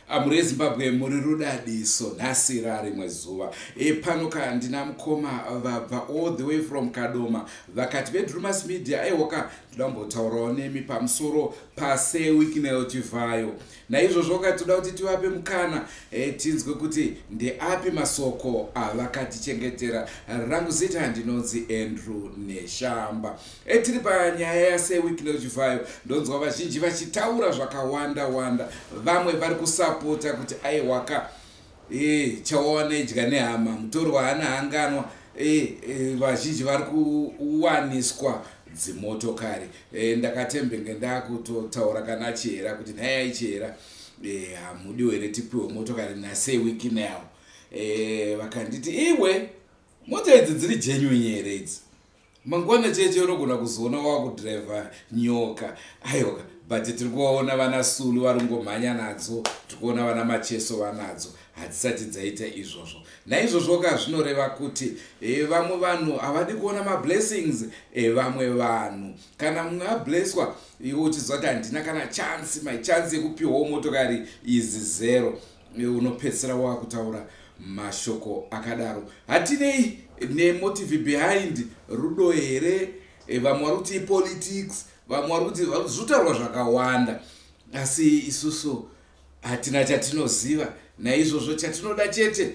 Mhuri yeZimbabwe, muri rudadiso. Nhasi rarimwe zuva. Pano ka ndina mukoma vabva all the way from Kadoma. Vakati veDrumas Media, aiwoka, ndoda kumbotaurawo nemi pamusoro paSir Wicknell Chivhayo. Naizvozvo ka toda kuti tivape mukana, tinzwe kuti ndeapi masoko avakatichengetera. Rangu zita ndinonzi Andrew Neshamba. Tiri panyaya yaSir Wicknell Chivhayo. Ndonzwa vazhinji vachitaura zvakawanda wanda. Vamwe vari kusapota kuti aiwaka, chawawana idya nehama, mutorwa haana hanganwa. Vazhinji vari kuwaniswa dzimotokari. Ndakatembenge ndakutotaura kana Chihera kuti nhai Chihera, hamudiwo here tipiwe motokari naSir Wicknell? Vakanditi, "Iwe, mota idzi dziri genuine here idzi? Mangwana cheche unogona kuzoona wakudhiraivha nyoka." Aiwa, but tiri kuvaona vana Sulu vari kungomhanya nadzo, tiri kuona vana Macheso vanadzo, hadzisati dzaita izvozvo. Naizvozvo ka zvinoreva kuti vamwe vanhu havadi kuona mablessings evamwe vanhu. Kana mumwe ablesswa, iwe uchiziva kuti handina kana chance, my chance yekupiwawo motokari is zero, unopedzisira wakutaura mashoko akadaro. Hatinei nemotive behind, rudo here? Vamwe vari kuti politics, vamwe vari kuti zvotaurwa zvakawanda, asi isusu hatina chatinoziva. Naizvozvo chatinoda chete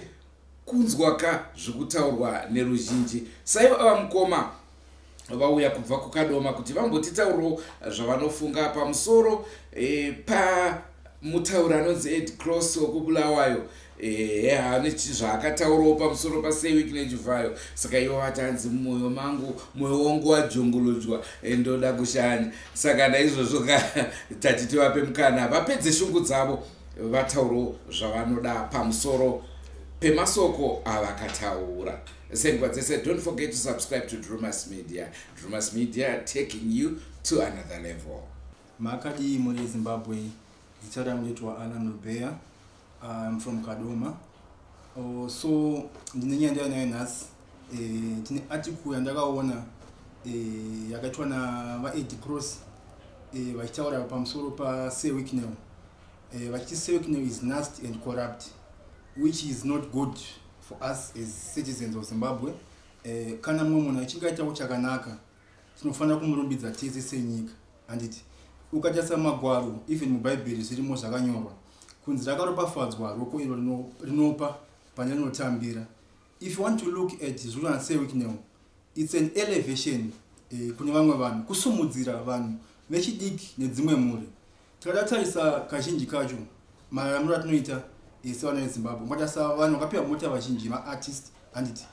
kunzwa ka zvekutaurwa neruzhinji. Saivo ava mukoma vauya kubva kuKadoma kuti vambotitaurawo zvavanofunga pamusoro pamutauri anonzi Ed Cross wekuBulawayo. Ane zvaakataurawo pamusoro paSir Wicknell Chivhayo. Saka ivo vati, hanzi, "Mumwoyo mangu, mwoyo wangu wajongolodzwa, ndoda kushanya." Saka naizvozvo ka tati tivape mukana, vapedze shungu dzavo, vataurawo zvavanoda pamusoro pemasoko avakataura. Senguva dzese, don't forget to subscribe to Drumas Media. Drumas Media, taking you to another level. Makadii, mhuri yeZimbabwe? Zita rangu ndoitwa Alan Rubea. I'm from Kadoma. Oh, so ndine nyaya ndauya nayo nhasi. Tine article yandakaona yakaitwa navaEd Cross, vachitaura pamusoro paSir Wicknell, vachiti Sir Wicknell is nasty and corrupt, which is not good for us as citizens of Zimbabwe. Kana mumwe munhu achinge aitawo chakanaka, tinofanira kumurumbidza tese senyika, handiti? Ukatarisa magwaro, even muBhaibheri zvirimo zvakanyorwa kunzi rakaropafadzwa roko iro rinopa pane rinotambira. If you want to look at zviri Sir Wicknell, it's an elevation kune vamwe vanhu, kusumudzira vanhu vechidiki nedzimwe mhuri. Tikada tarisa kazhinji kacho mararamiro atinoita sevana veZimbabwe, ungatarisa vanhu vakapiwa mota vazhinji maartist, handiti?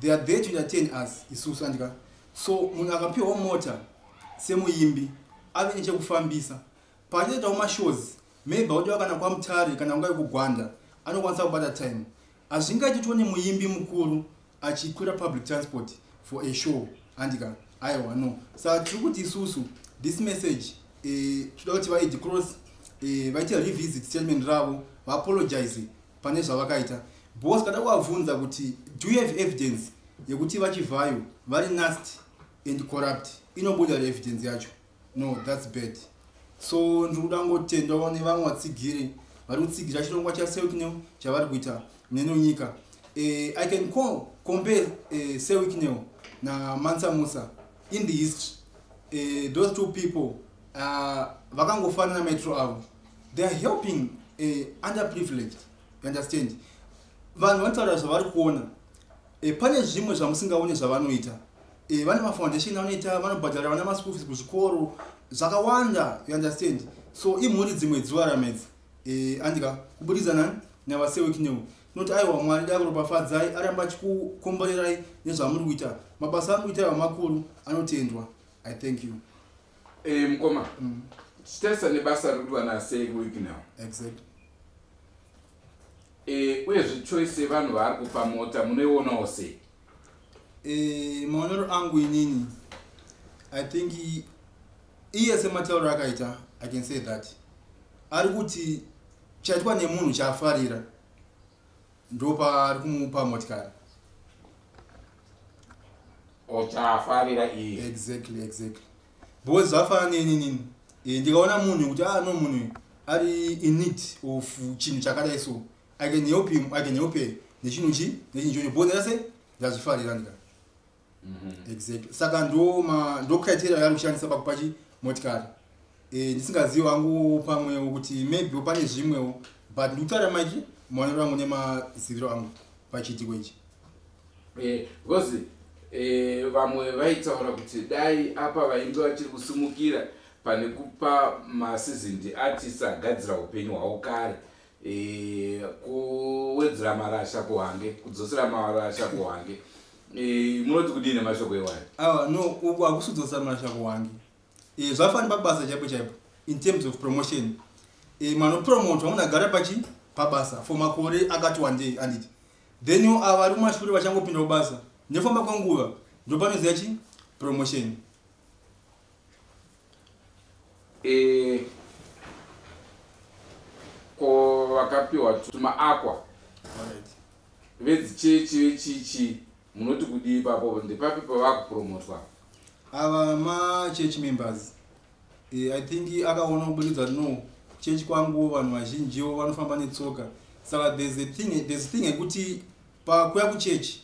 They are there to entertain us isusu, andika? So munhu akapiwawo mota semuimbi, ave nechekufambisa paachitoitawo mashows, maybe audiwa kana kwaMutare kana kungai kuGwanda, anokwanisa kubata time. Hazvingaiti tione muimbi mukuru achikwira public transport for a show, andika? Aiwa, no. Saka tiri kuti isusu this message, toda kuti vaEd Cross vaite revisit statement ravo, vaapologize pane zvavakaita, because kada kuvabvunza kuti, "Do you have evidence yekuti vaChivhayo vari nasty and corrupt?" inobuda evidence yacho? No, that's bad. So ndiri kuda ngotendawo nevamwe vatsigiri vari kutsigira chirongwa chaSir Wicknell chavari kuita mune nyika. I can compare Sir Wicknell naMansa Musa in the history. Those two people vakangofanana maitiro avo. They are helping underprivileged, you understand? Vanhu vanotaura zvavari kuona. Pane zvimwe zvamusingaoni zvavanoita. Vane mafoundation anoita, vanobhadhara vana maschool fees kuzvikoro zvakawanda, you understand? So imhuri dzimwe dziwaramedzi, andika? Kubudikidza nani? NavaSir Wicknell. Tinoti aiwa, Mwari dai kuropafadzai, aramba achikukomborerai nezvamuri kuita. Mabasa amuri kuita makuru, anotendwa. I thank you. Mukoma, tichitarisa nebasa riri kuitwa naSir Wicknell, uyezve choice yevanhu vaari kupa mota, munoionawo sei? Maonero angu inini, I think iye sematauro akaita, I can say that ari kuti chaitwa nemunhu chaafarira, ndopaari kumupa motikari. Ochaafarira iye. Exactly, because zvafanana neninini, ndikaona munhu kuti, ah, no, munhu Ari in need of chinhu chakadai, so I can help him, I can help her nechinhu chi nechinhu chocho, because ndase ndazvifarira ndika. Exactly, saka ndo criteria yari kushandisa pakupa chi motikari. Ndisingazivi hangu pamwewo kuti maybe pane zvimwewo, but ndikutaura machi maonero angu nemaziviro angu pachiitiko ichi. Because vamwe vaitaura kuti dai apa vaimbi vachiri kusimukira pane kupa maseasoned artist agadzira upenyu hwavo kare, kuwedzera marasha kuhange, kudzosera marasha kuhange. Munoti kudini nemashoko iwayo? Awa, no, uku hakusi marasha kuhange. Zvafanira pabasa chaipo chaipo in terms of promotion. Manopromotwa munhu agara pachi pabasa for makore akati wandei, anditi? Then ava vari kumashure vachangopinda kubasa, nefamba kwenguva ndopanoziva chi promotion. Ko vakapiwa tumaakwa vedzichechi vechichi, munoti kudii ipapo? Ndepapi pavakupromotwa? Ava machurch members. I think akaona kubudikidza, no, chechi kwangu vanhu vazhinjiwo vanofamba netsoka, saka there's a thing yekuti pakuya kuchechi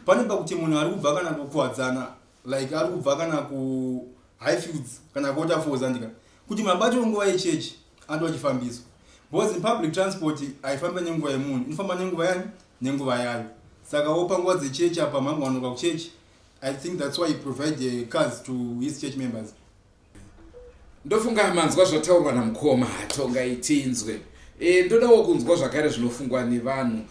pane pakuti munhu ari kubva kana kukuwadzana, like ari kubva kana kuHighfields kana kuWaterfalls, andika kuti mabatiro nguva yechechi ando achifambiswa, because in public transport haifambi nenguva yemunhu, inofamba nenguva yani, nenguva yayo. Saka wopa nguva dzechechi apa mangwanoka kuchechi. I think that's why he provide cars to his church members. Ndofunga manzwa zvataurwa namukoma Tongai Tinzwe. Ndodawo kunzwa zvakare zvinofungwa nevanhu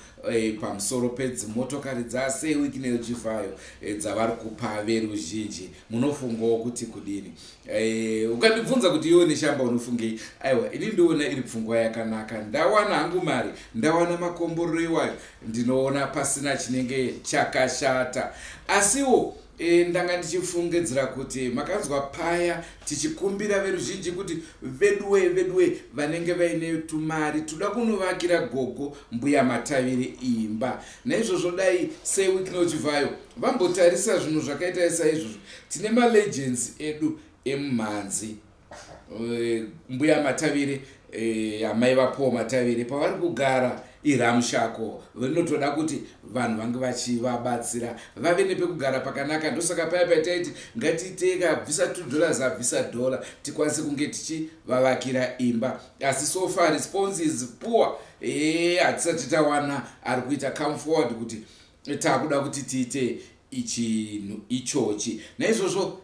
pamusoro pedzimotokari dzaSir Wicknell Chivayo dzavari kupa veruzhinji. Munofungawo kuti kudini? Ukandibvunza kuti iwe Neshamba unofungei, aiwa, ini ndoona iri pfungwa yakanaka. Ndawana hangu mari, ndawana makomborero iwayo, ndinoona pasina chinenge chakashata. Asiwo ndanga ndichifungidzira kuti makanzwa paya tichikumbira veruzhinji kuti veduwe, veduwe, vanenge vaine tumari, toda kunovakira gogo Mbuya Mataviri imba. Naizvozvo dai Sir Wicknell Chivayo vambotarisa zvinhu zvakaita saizvozvo. Tine malegends edu emumhanzi, Mbuya Mataviri, amai vaPaul Mataviri, pavari kugara iramushako, vanotoda kuti vanhu vange vachivabatsira vave nepekugara pakanaka. Ndosaka paya paitaiti ngatiitei abvisa $2, abvisa dollar, tikwanise kunge tichivavakira imba. Asi so far response is poor. Hatisati tawana ari kuita come forward kuti taakuda kuti tiite ichinhu ichochi. Naizvozvo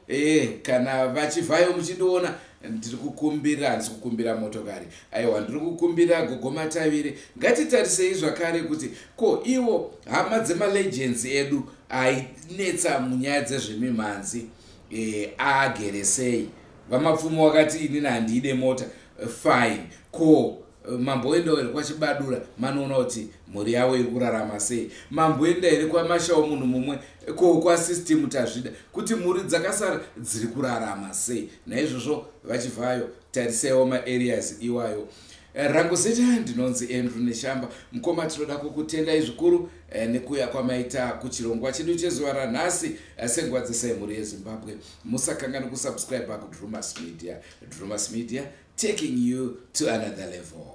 kana vaChivhayo muchindiona, ndiri kukumbira, handisi kukumbira motokari, aiwa, ndiri kukumbira gogo Mataviri. Ngatitarisei zvakare kuti ko ivo hama dzemalegends edu ainetsa munyaya dzezvemimhanzi agere sei? VaMapfumo wakati, "Inini handiide mota." Fine. Ko mamboendawo here kwaChibadura, manoona kuti mhuri yavo iri kurarama sei? Mamboenda here kwaMashawo munhu mumwe? Ko kwasystem tazvida kuti mhuri dzakasara dziri kurarama sei? Naizvozvo vaChivhayo, tarisaiwo maareas iwayo. Rangu zita ndinonzi Andrew Neshamba. Mukoma, tinoda kukutendai zvikuru nekuuya kwamaita kuchirongwa chedu chezuva ranhasi. Senguva dzese, mhuri yeZimbabwe, musakangani kusubscribe kuDrumas Media. Drumas Media, taking you to another level.